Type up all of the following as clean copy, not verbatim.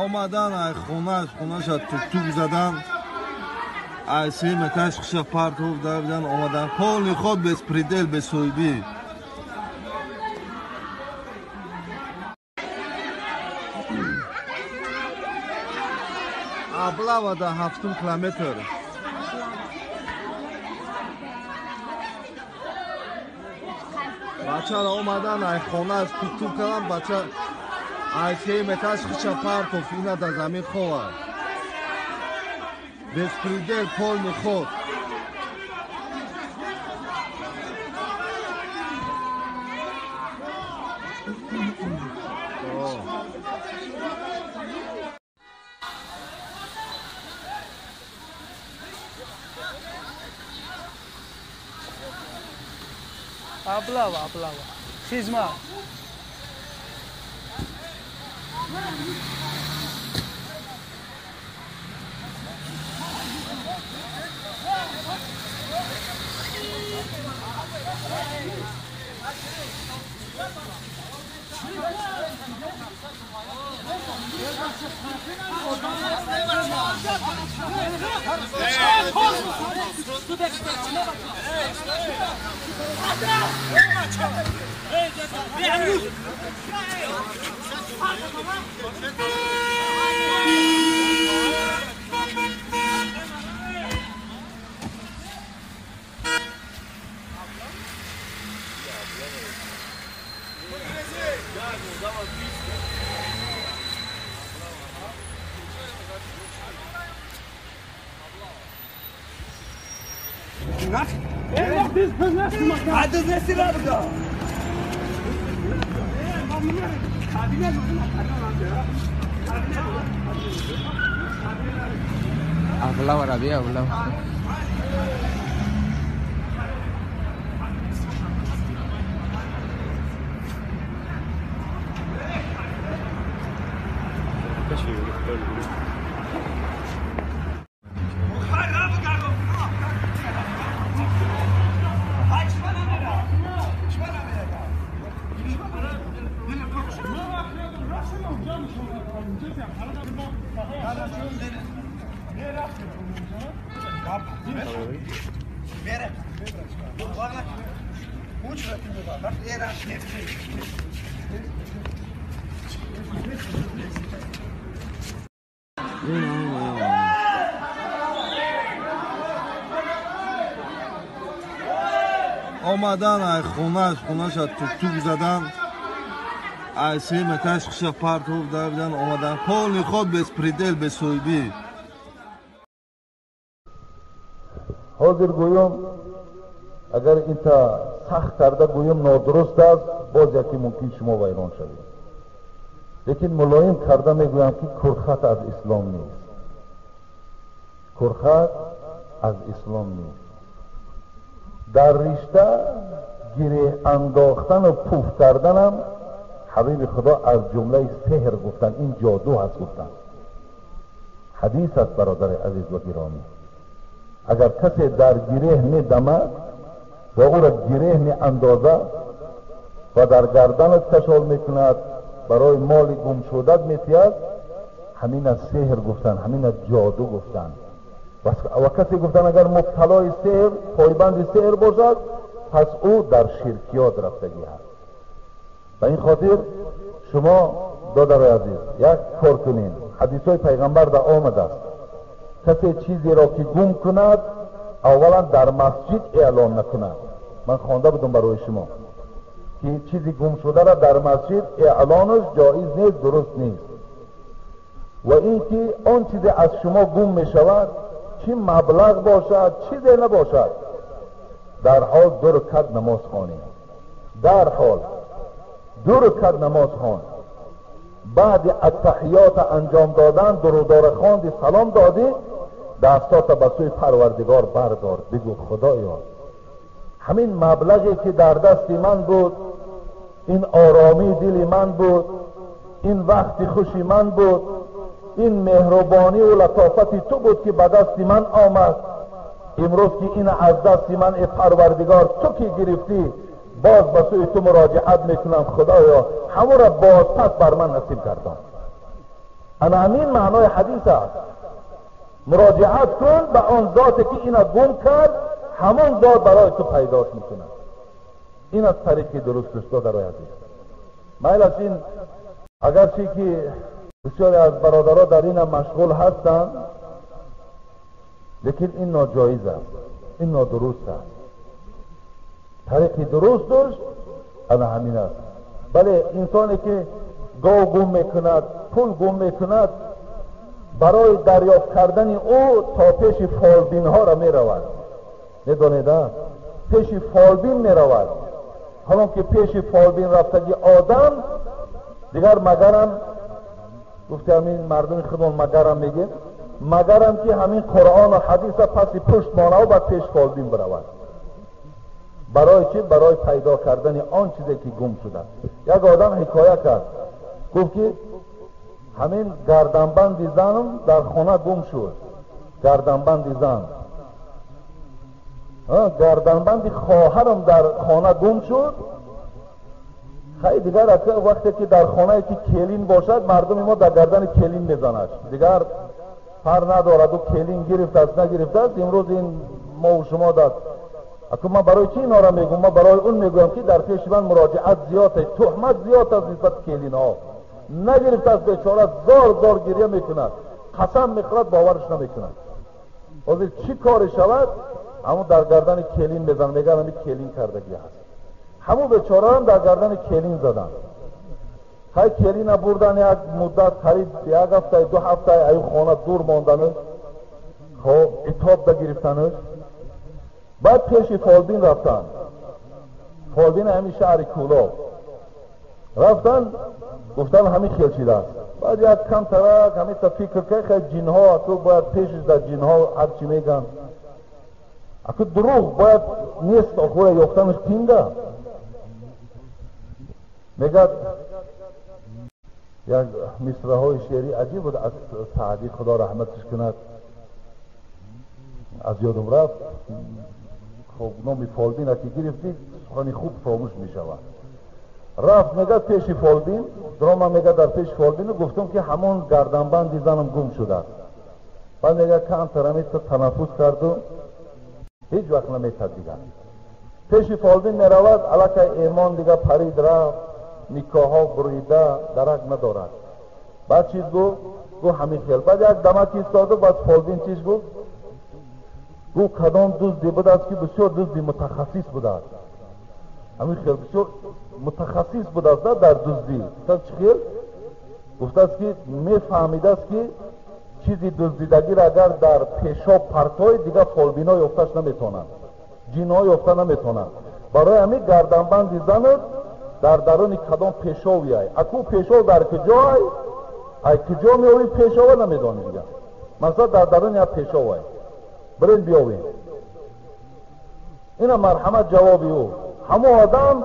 Омадан ай хонаш, хонаша тук-тук задан. Ай сеюм этаж хиша партов даридан омадан. Полный ход, беспредел, бесоибӣ. Облава да ҳафтум километр. Бачаро омадан ай хонаш тук-тук кардан, бача ай сеюм этаж хиша партов, ина дар замин ховад. Беспредел, полный ход. Облава, облава. Сизма. Hablaba, había hablado. Омадан ай хонаш, хонаша тук-тук задан. Ай сеюм этаж хиша партов даридан омадан. Полный ход, беспредел, бесоибӣ. Ҳозир гӯём, агар инта сахт карда гӯём нодуруст аст, боз яке мумкин шумо вайрон шавед. Лекин мулоим карда мегӯям, ки курхат аз ислом нест. Курхат аз ислом нест. Дар ришта гиреҳ андохтану пуф карданам ҳабиби Худо аз ҷумлаи сеҳр гуфтан, ин ҷоду ҳаст гуфтан. Ҳадис аст, бародари азиз ва гиромӣ. Агар касе дар гиреҳ медамад ва ӯро гиреҳ меандозад ва дар гарданат кашол мекунад, барои моли гумшудат метиҳад, ҳамин аз сеҳр гуфтан, ҳамин аз ҷоду гуфтан. Ва касе гуфтан агар мубталои сеҳр, пойбанди сеҳр бошад, пас ӯ дар ширкиёт рафтагӣ ҳаст. Ба ин хотир шумо додарои азиз як кор кунед. Ҳадисҳои пайғамбар дар омадааст, касе чизеро ки гум кунад, аввалан дар масҷид эълон накунад. Ман хонда будам барои шумо ки чизи гумшударо дар масҷид эълонаш ҷоиз нест, дуруст нест. Ва ин ки он чизе аз шумо гум мешавад, чӣ маблағ бошад, чизе набошад, дар ҳол ду ракат намоз хонед. Дар ҳол ду ракат намоз хон. Баъди аттаҳиёта анҷом додан, дурудора хонди, салом додӣ, дастото ба сӯи Парвардигор бардор, бигӯ Худоё, ҳамин маблағе ки дар дасти ман буд, ин оромии дили ман буд, ин вақти хуши ман буд, ин меҳрубониву латофати ту буд ки ба дасти ман омад. Имрӯз ки ин аз дасти ман, э Парвардигор, ту ки гирифтӣ, боз ба сӯи ту муроҷиат мекунам. Худоё, ҳамонро бозпас бар ман насиб гардон. Ана ҳамин маънои ҳадис аст. Муроҷиат кун ба он зоте ки ина гум кард, ҳамон зот барои ту пайдош мекунад. Ин аз тариқи дурусташ, додарои азиз. Майлаш ин агарчи ки бисёре аз бародаро дар инам машғул ҳастанд, лекин ин ноҷоиз аст, ин нодуруст аст. Тариқи дурусташ ана ҳамин аст. Бале, инсоне ки гов гум мекунад, пул гум мекунад, барои дарёфт кардани ӯ то пеши фолбинҳоро меравад. Медонед, пеши фолбин меравад. Ҳолон ки пеши фолбин рафтаги одам дигар магарам, гуфти ҳамин мардуми худмон магарам мегем, магарам ки ҳамин Қуръону ҳадиса паси пушт монаву баъд пеш фолбин биравад. Барои чӣ? Барои пайдо кардани он чизе ки гум шуда. Як одам ҳикоя кард, гуфт ки ҳамин гарданбанди занам дар хона гум шуд. Гарданбанди зан, гарданбанди хоҳарам дар хона гум шуд. Хай дигар вақте ки дар хонае ки келин бошад, мардуми мо дар гардани келин мезанад. Дигар фарқ надорад, ӯ келин гирифтааст, нагирифтааст. Имрӯз ин мову шумо дар аку ман барои чӣ инора мегӯям? Ман барои он мегӯям ки дар пеши ман муроҷиат зиёд аст, туҳмат зиёд аст нисбат келинҳо. Нагирифтааст бечора, зор зор гиря мекунад, қасам мехӯрад, боварш намекунад. Ҳозир чӣ коре шавад? Ҳамун дар гардани келин мезанад, мегӯяд ҳамин келин кардагӣ ҳаст. Ҳамун бечораам дар гардани келин задан. Хай келина бурдан як муддат, қариб як ҳафта, 2 ҳафта аю хона дур монданаш, хоб итоб да гирифтанаш. Баъд пеши фолбин рафтан. Фолбин ҳамин шаҳри Кӯлоб рафтан, гуфтан ҳамин хел чиз аст. Баъд як камтарак ҳамин фикр кард, хай ҷинҳо аку бояд пешиш дар ҷинҳо ҳарчи меган, аку дурӯғ бояд нест, охура ёфтанаш пинда. Мегӯяд як мисраҳои шеърӣ аҷиб буд аз Саъдӣ, Худо раҳматиш кунад, аз ёдам рафт. Хоб номи фолбина ки гирифтӣ, сухани хуб фаромӯш мешавад. Рафт мегӯяд пеши фолбин, дрома мегӯяд дар пеши фолбину гуфтам ки ҳамон гарданбанди занам гум шудааст. Баъд мегӯяд камтар ҳамин танаффус карду ҳеҷ вақт наметад дигар. Пеши фолбин меравад, аллакай эмон дигар парид рафт, никоҳҳо бурида, дарак надорад. Баъд чиз гуфт? Гуфт ҳамин хел. Баъд як дамак истоду, баъд фолбин чиз гуфт? Гуфт кадом дузди будааст ки бисёр дузди мутахассис будааст. Ҳамин хел бисёр мутахассис будааст дар дуздӣ. Гуфтааст чӣ хел? Гуфтааст ки мефаҳмидааст ки чизи дуздидагиро агар дар пешоб партои, дигар фолбино ёфташ наметавонанд, ҷинҳо ёфта наметавонанд. Барои ҳамин гарданбанди занат дар даруни кадом пешовиай, аку пешов дар куҷоай, ай куҷо меёвӣ пешова намедонӣ дигар. Масалан дар даруни як пешовай, бирен биёвем. Ина марҳамат ҷавоби ӯ. Ҳамон одам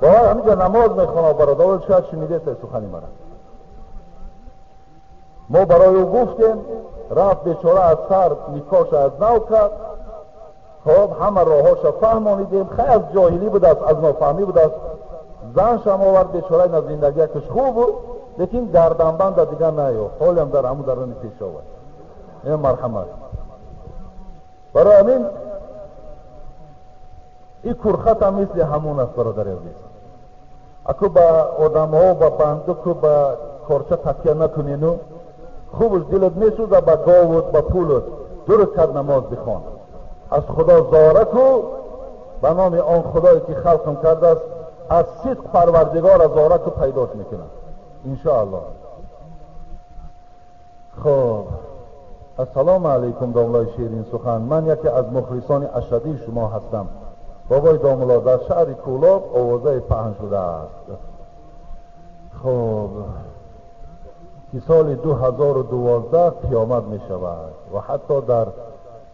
бовар ҳаминҷа намоз мехонад, бародарон шояд шунидед сухани мара. Мо барои ӯ гуфтем, рафт бечора аз сар никоҳша аз нав кард. Хоб ҳама роҳҳоша фаҳмонидем, хай аз ҷоҳилӣ будааст, аз нофаҳмӣ будааст. Заншам овард бечора, ина зиндагиякаш хуб буд, лекин гарданбанда дигар наёфт, ҳолиам дар ҳамун даруни пешова. Ина марҳамат. Барои ҳамин ин курхатам мисли ҳамун аст, бародари азиз. Аку ба одамҳо, ба бандуку, ба корча такя накунену, хубш дилат месӯза ба говут, ба пулут, 2 ракат намоз бихон, аз Худо зора ку, ба номи он Худое ки халқам кардааст, аз сидқ Парвардигора зора ку, пайдош мекунад иншоаллоҳ. Хоб, ассалому алайкум домлои ширин сухан, ман яке аз мухлисони ашадии шумо ҳастам. Бобои домло, дар шаҳри Кӯлоб овозаи паҳн шудааст. Хоб ки соли 2012 қиёмат мешавад ва ҳатто дар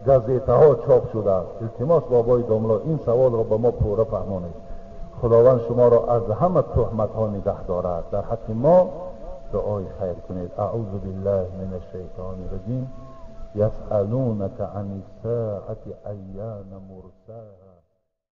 газетаҳо чоп шудааст. Илтимос бобои домло, ин саволро ба мо пурра фаҳмонед. Худованд шуморо аз ҳама туҳматҳо нигаҳ дорад. Дар ҳаққи мо дуои хайр кунед. Аъузу биллаҳи мин ашшайтони раҷим. Ясъалунака ани ссаати айяна мурсаҳа.